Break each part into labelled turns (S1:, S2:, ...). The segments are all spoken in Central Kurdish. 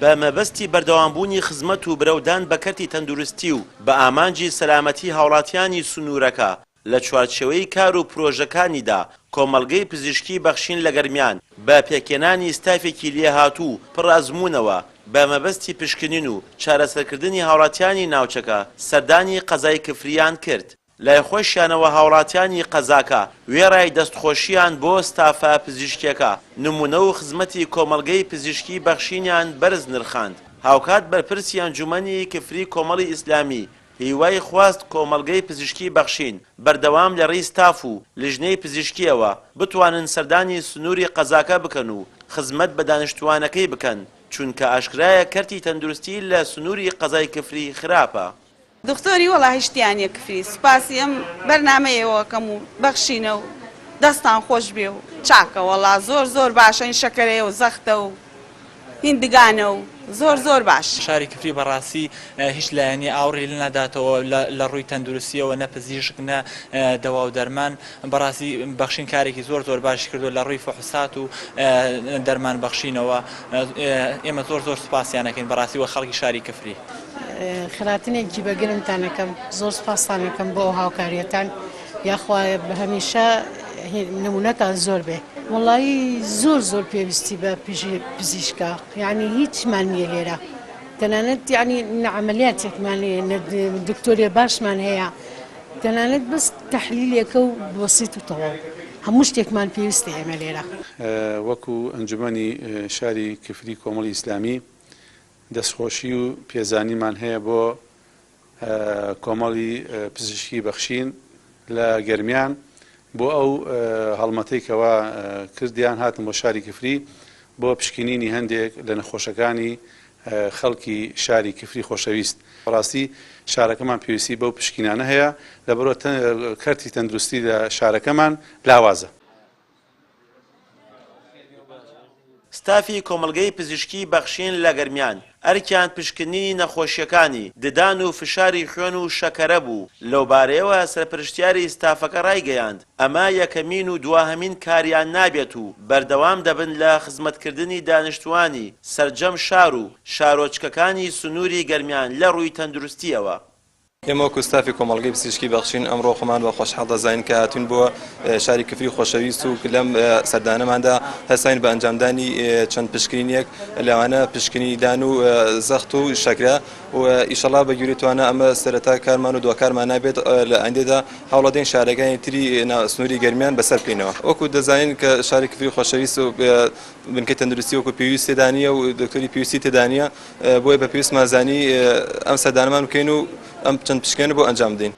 S1: بە مەبەستی بەردەوامبوونی خزمەت و برەودان بە کەرتی تەندروستی و بە ئامانجی سەلامەتی هاوڵاتیانی سنوورەکە، لە چوارچێوەی کار و پرۆژەکانیدا کۆمەڵگەی پزیشکی بەخشین لە گەرمیان بە پێکهێنانی ستافێکی لێهاتوو و پڕ ئەزموونەوە بە مەبەستی پشکنین و چارەسەرکردنی هاوڵاتیانی ناوچەکە سەردانی قەزای کفرییان کرد. لای خۆشیانەوە هاوڵاتیانی قەزاکە وێڕای دەستخۆشییان بۆ ستافە پزیشکیەکە، نمونە و خزمەتی کۆمەڵگەی پزیشکی بەخشینیان بەرز نرخاند. هاوکات بەرپرسی ئەنجومەنی کفری کۆمەڵی ئیسلامی هیوای خواست کۆمەڵگەی پزیشکی بەخشین بەردەوام لە ڕێی ستاف و لیژنەی پزیشکیەوە بتوانن سەردانی سنوری قەزاکە بکەن و خزمەت بە دانیشتوانەکەی بکەن، چونکە ئاشکرایە کەرتی تەندروستی لە سنوری قەزای کفری خراپە.
S2: دختۆری وەڵا هیچ تیا نیە کفری سوپاسی ئەم بەرنامەی ئێوە ئەکەم و بەخشینە و دەستان خۆش بێ و چاکە وەڵا زۆر زۆر باشە این شەکەرەیە و زەختە و هین دگانە و زۆر زۆر باش.
S3: شاری کفری بەڕاستی هیچ لایەنی ئاوڕی لێ ناداتەوە لە ڕووی تەندروستیەوە نە پزیشک نە دەوا و دەرمان بەڕاستی بەخشین کارێکی زۆر زۆر باشی کردووە لە ڕووی فحوسات و دەرمان بەخشینەوە ئێمە زۆر زۆر سوپاسیان ئەکەین بەڕاستی وە خەڵکی شاری کفری.
S4: خێراتنێکی بە گەرمتان ئەکەم زۆر سوپاستان ئەکەم بۆ ئەو هاوکاریەتان یاخوا هەمیشە نمونەتان زۆر بێ وەڵایی زۆر زۆر پێویستی بە پزیشکە یعنی هیچمان نییە لێرە تەنانەت یعنی نە عەمەلیاتێکمان هەیە نە دکتۆرێ باشمان هەیە تەنانەت بەس تەحلیلێکە و بەسیت و تەواو هەموو شتێکمان پێویستە ئێمە لێرە.
S5: وەکو ئەنجومەنی شاری کفری کۆمەڵی ئیسلامی دەستخۆشی و پێزانینمان هەیە بۆ کۆمەڵی پزیشکی بەخشین لە گەرمیان بۆ ئەو هەڵمەتەی کەوا کردیان هاتن بۆ شاری کفری بۆ پشکنینی هەندێک لە نەخۆشەکانی خەڵکی شاری کفری خۆشەویست. بەڕاستی شارەکەمان پێویستی بەو پشکینانە هەیە لەبەرئەوە کەرتی تەندروستی لە شارەکەمان لاوازە.
S1: ستافی کۆمەڵگەی پزیشکی بەخشین لە گەرمیان، ئەرکیان پشکنینی نەخۆشییەکانی ددان و فشاری خوێن و شەکەرە بوو، لەوبارەیەوە سەرپەرشتیاری ستافەکە ڕایگەیاند، ئەمە یەکەمین و دواهەمین کاریان نابێت و بەردەوام دەبن لە خزمەتکردنی دانیشتووانی سەرجەم شار و شارۆچکەکانی سنووری گەرمیان لە ڕووی تەندروستییەوە.
S6: ئێمە وەکو ستافی کۆمەڵگەی پزیشکی بەخشین ئەمڕۆ خۆمان بە خۆشحاڵ دەزانین کە هاتوین بۆ شاری کفری خۆشەویست و لەم سەردانەماندا هەستاین بە ئەنجامدانی چەند پشکنینێک لەوانە پشکنینی دان و زەخت و شەکرە و ئیشەڵا بە گوێرەی توانا ئەمە سەرەتا کارمان و دواکارمان نابێت لە ئایندەدا هەوڵەدەین شارەکانی تری سنووری گەرمیان بەسەر بکەینەوە. وەکو دەزانین کە شاری کفری خۆشەویست و بنکەی تەندروستی وەکو پێویست تێدا نییە و دکتۆری پێویستی تێدا نییە بۆیە بە پێویستمان زانی ئەم سەردانەمان بکەین و ئەم چەند پشکنینە بۆ ئەنجام بدەین.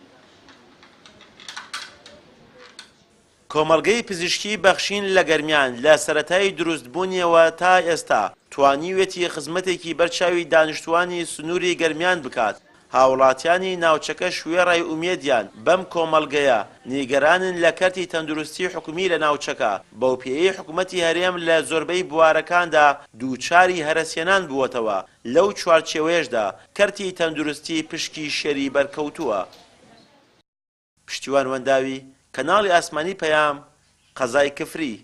S1: کۆمەڵگەی پزیشکی بەخشین لە گەرمیان لە سەرەتای دروستبوونیەوە تا ئێستا توانیویەتی خزمەتێکی بەرچاوی دانیشتووانی سنووری گەرمیان بکات، هاوڵاتیانی ناوچەکەش وێڕای ئومێدیان بەم کۆمەڵگەیە، نیگەرانن لە کەرتی تەندروستی حکومی لە ناوچەکە، بەوپێیەی حکومەتی هەرێم لە زۆربەی بوارەکاندا دووچاری هەرەسهێنان بووەتەوە، لەو چوارچێوەیەشدا کەرتی تەندروستی پشکی شێری بەرکەوتووە. پشتیوان وەنداوی، کەناڵی ئاسمانی پەیام، قەزای کفری.